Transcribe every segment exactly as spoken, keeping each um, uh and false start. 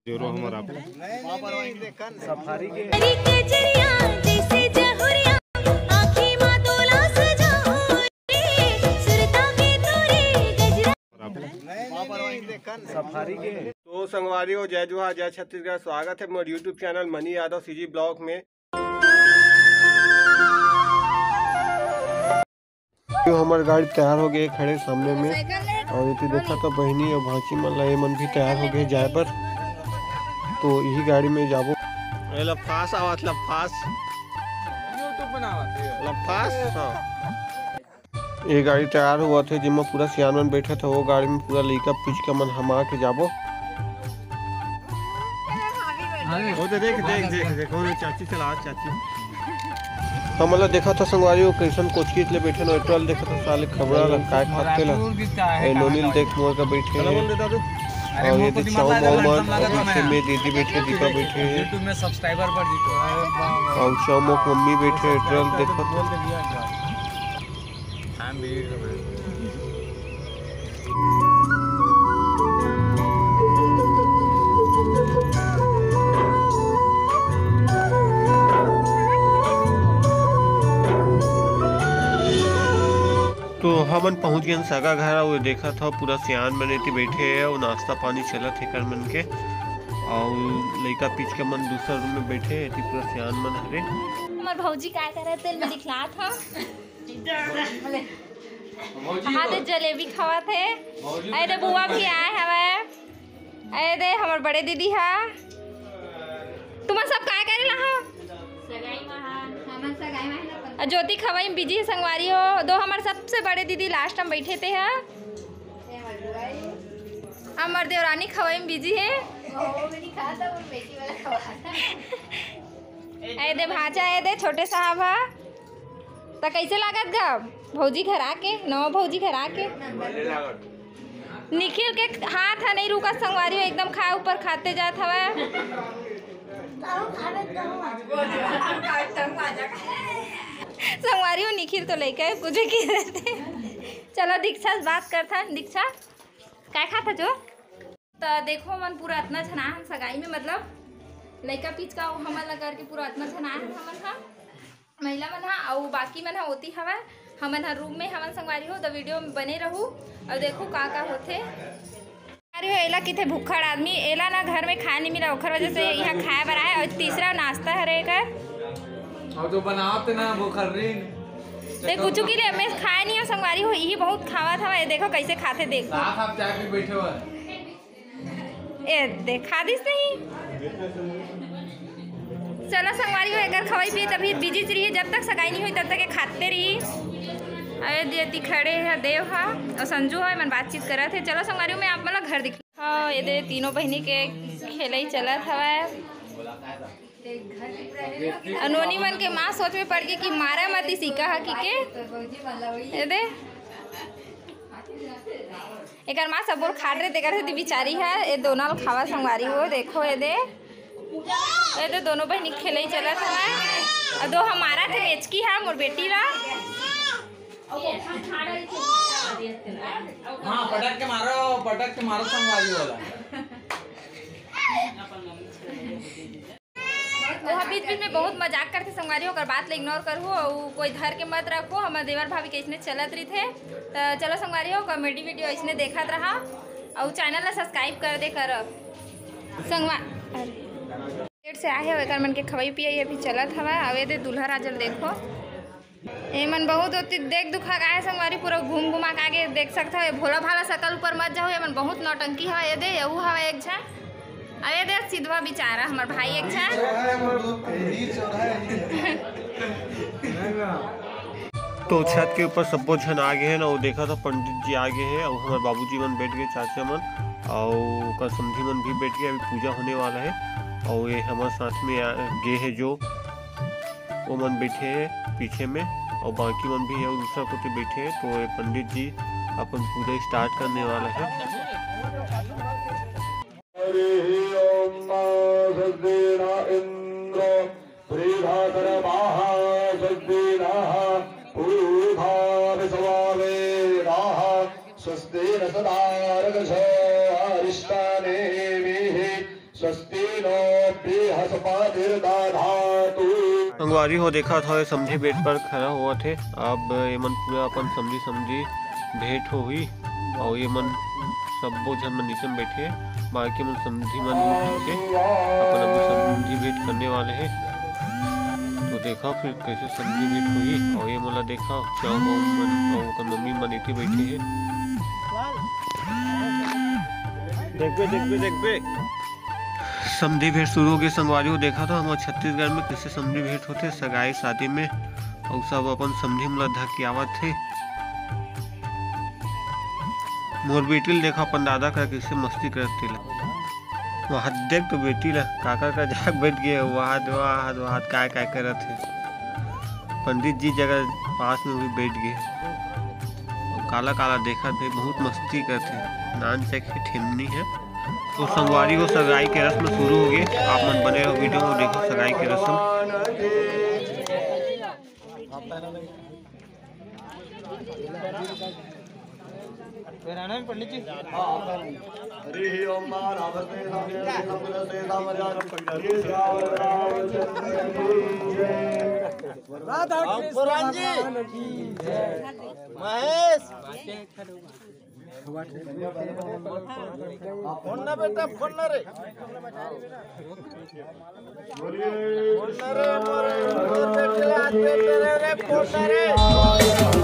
जोरो हमर आप। सफारी के सफारी के। तो संगवारी हो, जय जोहार, जय छत्तीसगढ़। स्वागत है मोर YouTube channel money Yadav CG blog में। जो हमर गाड़ी तैयार हो गए खड़े सामने में, और ये देखा तो बहिनी और भांची मन ला, ये मन भी तैयार हो गए जाए पर। तो यही गाड़ी में जाबो। ए लफास आवत, लफास। YouTube बनावत है। लफास, हाँ। ये गाड़ी तैयार हुआ थे, जिसमें पूरा सियान मन बैठे थे, वो गाड़ी में पूरा लइका पिचका मन हमा के जाबो। वो तो देख, देख, देख, देख, वो चाची चला, चाची। हमला देखा था संगवारी, वो कैसन कोचकित ले बैठे न, ओटल देखा था साले खबरा ला काय खाते ला। ए नोनिल देख मोर का बैठे हैं। और ये देख चाऊ माऊ मन, और पीछे में दीदी बैठे, दीपा बैठे हैं। YouTube में सब्सक्राइबर पर जीतो। और चाऊ माऊ मम्मी बैठे, ओटल देखा था। तो हमन पहुंच गए सगा घर। वो देखा था पूरा सियान मन एती बैठे है, वो नाश्ता पानी चलत है कर मन के। और लइका पिचका मन दूसरा रूम में बैठे है, एती पूरा सियान मन हरे। हमर भौजी काय करे तेल में दिखलात ह। हाँ तो जलेबी खावत हे। अरे दे बुआ भी आए हवे। अरे दे हमर बड़े दीदी हा। तुमन सब काय करे ला हा? अ, ज्योति खवाई में बिजी है संगवारी हो। दो हमर सबसे बड़े दीदी लास्ट में बैठे थे हा। हमर देवरानी खवाई में बिजी है। अरे दे भांचा, अरे दे छोटे साहब हा। त कैसे लागत गा भौजी घर आके, नवा भौजी घर आके? निखिल के हाथ ह नहीं रुकत संगवारी हो, एकदम खाए ऊपर खाते जात हवय। संगवारी हो निखिल तो लइका है, कुछ भी कह देते। चलो दीक्षा से बात करथन। दीक्षा, काय खाता जो? त देखो मन पूरा अतना झन आए हन सगाई में, मतलब लइका पिचका अउ हमन ला करके पूरा अतना झन आए हन हमन ह, महिला मन ह, अउ बाकी मन ह ओती हवय। हमन ह रूम में हवन संगवारी हो, त वीडियो में बने रहू। अउ देखो का का होथे। संगवारी हो, एला किथे भुक्खड़ आदमी, एला ना घर में खाए नहीं मिला, ओखर वजह से यहाँ खाए बर आए। अउ तीसरा नाश्ता हरे एकर। और जो बनावत ना वो खर्रीन। ते कुछ के लिए मैं खाए नहीं हो संगवारी हो, यही बहुत खावा था। ये देखो कैसे खाते, देखो। साथ आप चाय पी बैठे हुआ। ए देखा दिस नहीं। चलो संगवारी हो, एकर खवाई पिए तभी बिजी रही, जब तक सगाई नहीं हुई तब तक ये खाते रही। अरे देती खड़े है देव हा और संजू है, मन बातचीत करत है। चलो संगवारी हो, मैं आप मन ला घर दिखा। हाँ, ये दे तीनों बहिनी के खेलई चलत हवय। अ नोनी मन के माँ सोच में पड़ गई कि मारा मत इसी कहा कि के। ये दे एकर माँ सबोर खाट रहे, तेकर सेती बिचारी है। ये दोनों ल खावा संगवारी हो, देखो ये दे, ये दे दोनों बहिनी खेलई चलत हवय। अ दो हमारा थे मेचकी है मोर बेटी ला। हाँ, पटक के मारो, पटक के मारो संगवारी वाला। वो बीच बीच में बहुत मजाक करथे संगवारी, ओकर बात ला इग्नोर करहु, अउ कोई धर के मत रखो। हमर देवर भाभी के इसने चलत रहिथे। त चलो संगवारी हो, कॉमेडी वीडियो इसने देखत रहा, अउ चैनल ला सब्सक्राइब कर दे करब। संगवा अरे, लेट से आए हो, एकर मन के खवाई पियाई अभी चलत हवा। अउ ये दे दूल्हा राजल देखो, एमन बहुत होती देख दुखा के आए संगवारी, पूरा घूम घुमा के आगे देख सकत हव। ये भोला भाला सकल ऊपर मत जाओ, एमन बहुत नौटंकी हवा। ये दे, यहू हवा एक झन। अरे दे, सिधवा बिचारा हमर भाई एक झन। तो छत के ऊपर सब्बो झन आ गए हैं ना, वो देखा था पंडित जी आ गए हैं और हमारे बाबूजी मन बैठ गए, चाचा मन और ओकर समधी मन भी बैठ गए। अभी पूजा होने वाला है और ये हमारे साथ में आ गए हैं जो वो मन बैठे हैं पीछे में और बाकी मन भी है दूसरा कोती बैठे हैं। तो ये पंडित जी अपन पूजा स्टार्ट करने वाला है। हरिः ॐ। स्वस्ति न इन्द्रो वृधासर्वाः। स्वस्ति नः पूषा विश्ववेदाः। स्वस्ति नस्तार्क्ष्यो अरिष्टनेमिः। स्वस्ति नो बृहस्पतिर्दधातु। संगवारी हो, देखत हो, ये समधी बेट पर खड़ा होवत हे। अब एमन पूरा अपन समधी समधी भेंट होही, अउ एमन सब्बो झन मन नीचे में बैठे, बाकी मन समधी मन उठ के अपन अपन समधी भेंट करने वाले हे। तो देखा फिर कैसे समधी भेंट होही, अउ ये मोला देखा, चाव बाबू मन अउ ओकर मम्मी मन एती बैठे हे। देखबे, देखबे, देखबे। समधी भेंट शुरू हो गए संगवारी हो। देखा था हमर छत्तीसगढ़ में कैसे समधी भेंट होथे, सगाई शादी में, अउ सब अपन समधी मन ला धकियावत हे। मोर बेटी ल देखा अपन दादा का कैसे मस्ती करत तेला। वहाँ देख तो बेटी ला, काका का जाग बैठ गए, वहाँ, वहाँ, वहाँ काय काय करत हे। पंडित जी जगह पास में भी बैठ गए, अउ काला काला देखत हे, बहुत मस्ती करत हे। नान से के ठेमनी है। तो संगवारी हो, सगाई के रस्म शुरू हो गए। आप मन बने रहो वीडियो में, देखो सगाई के रस्म। हरि ओम। राधा कृष्ण भगवान की जय। महेश, फोन ना बेटा, फोन ना रे। फोन ना रे, मोरे, मोरे, मोरे, मोरे, फोन ना रे।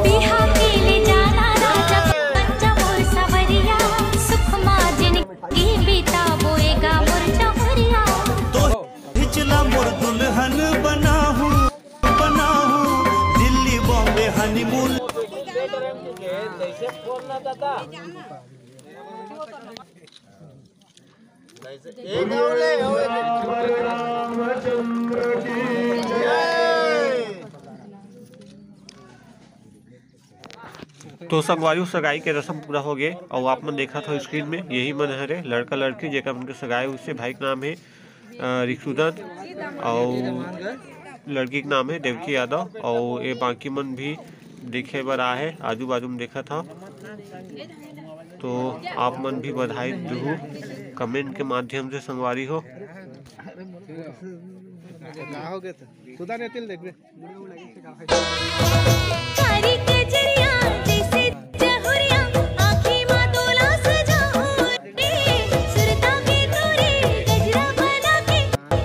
बिहा के ले जाना राजा पंचा मोर सवरिया, सुखमा जिनगी बिताबो एगा मोर चहुरिया। तो हिचला मोर दुल्हन बनाहूँ, बनाहूँ, दिल्ली बॉम्बे हनीमून। तो संगवारी हो, सगाई के रस्म पूरा हो गए, अउ आप मन देखत हो स्क्रीन में, यही मन हरे लड़का लड़की, जेकर मन के सगाई हुइसे। भाई के नाम है, अ, रिक्शुदन, अउ लड़की के नाम है देवकी यादव, अउ ये बाकी मन भी देखे बर आए हे, आजू बाजू में देखत हो। तो आप मन भी बधाई दहू कमेंट के माध्यम से संगवारी हो। का हो गया था? सुधा ने तिल देख बे। कारी केजरिया जैसे जहुरिया, आँखी मा तोला सजाओ रे। सुरता के तोरे गजरा बना के,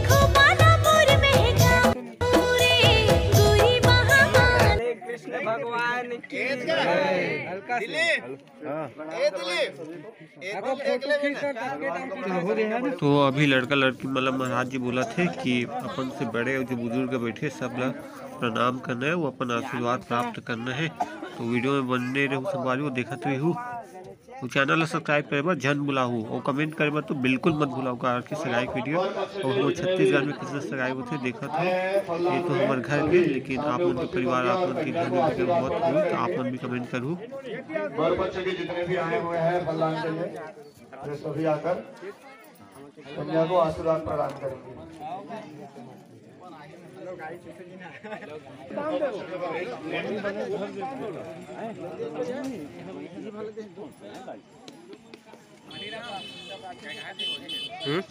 खूब बाला मोर महकाओ रे। गोरी महामान। कृष्ण भगवान की जय। हल्का से। हाँ। ए दिलीप, ए दिलीप, अगले भी ना। तो अभी लड़का लड़की मतलब महाराज जी बोलत हे कि अपन से बड़े अउ जो बुजुर्ग बैठे सब ला प्रणाम करना है, वो अपन आशीर्वाद प्राप्त करना है। तो वीडियो में बने रहू संगवारी हो, देखत रहू। वो चैनल ला सब्सक्राइब करे बर झन भुलाहू अउ कमेंट करे बर तो बिल्कुल मत भुलाहू, काबर कि सगाई के वीडियो अउ हमर छत्तीसगढ़ में कैसे सगाई होथे देखत हो। ये तो हमर घर के, लेकिन आप मन के परिवार, आप मन के घर में भी बहुत होही, तो आप मन भी कमेंट करहू। वर पक्ष के जितने भी आए हुए हैं फलदान के लिए, वे सभी आकर कन्या को आशीर्वाद प्रदान करेंगे। हम्म?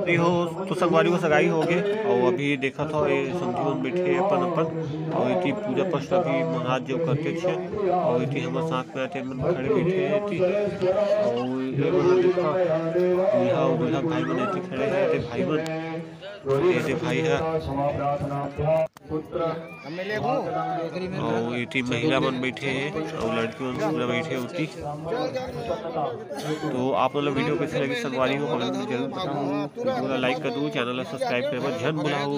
ये हो तो संगवारी हो सगाई हो गे, अउ अभी देखत हो ये समधी मन बैठे हे अपन अपन, अउ एती पूजा पाठ अभी महाराज जो करते छे, अउ एती हमर साथ में आते मन खड़े बैठे हे एती, अउ ये वाला देखा दूल्हा अउ दूल्हा भाई मन एती खड़े हे, एते भाई मन, एते भाई हे। अउ एती महिला मन बैठे हे अउ लड़की मन पूरा बैठे हे ओती। तो आप मन ला वीडियो कैसे लगी संगवारी हो, कमेंट में जरूर बताहू। वीडियो ला लाइक कर दू, चैनल ला सब्सक्राइब करे बर झन भुलाहू।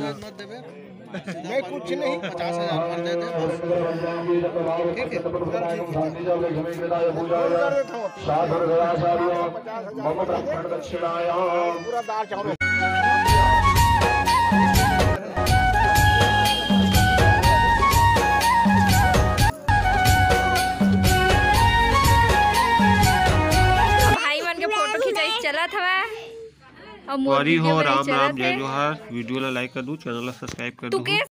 मैं कुछ नहीं, पचास हजार भर दे दे बस। ठीक है, चल ठीक है। पूरा दाल चावल। अथवा अउ मोर परी हो, video राम राम, जय जोहार। Video ला like कर दू, channel ला subscribe कर दू।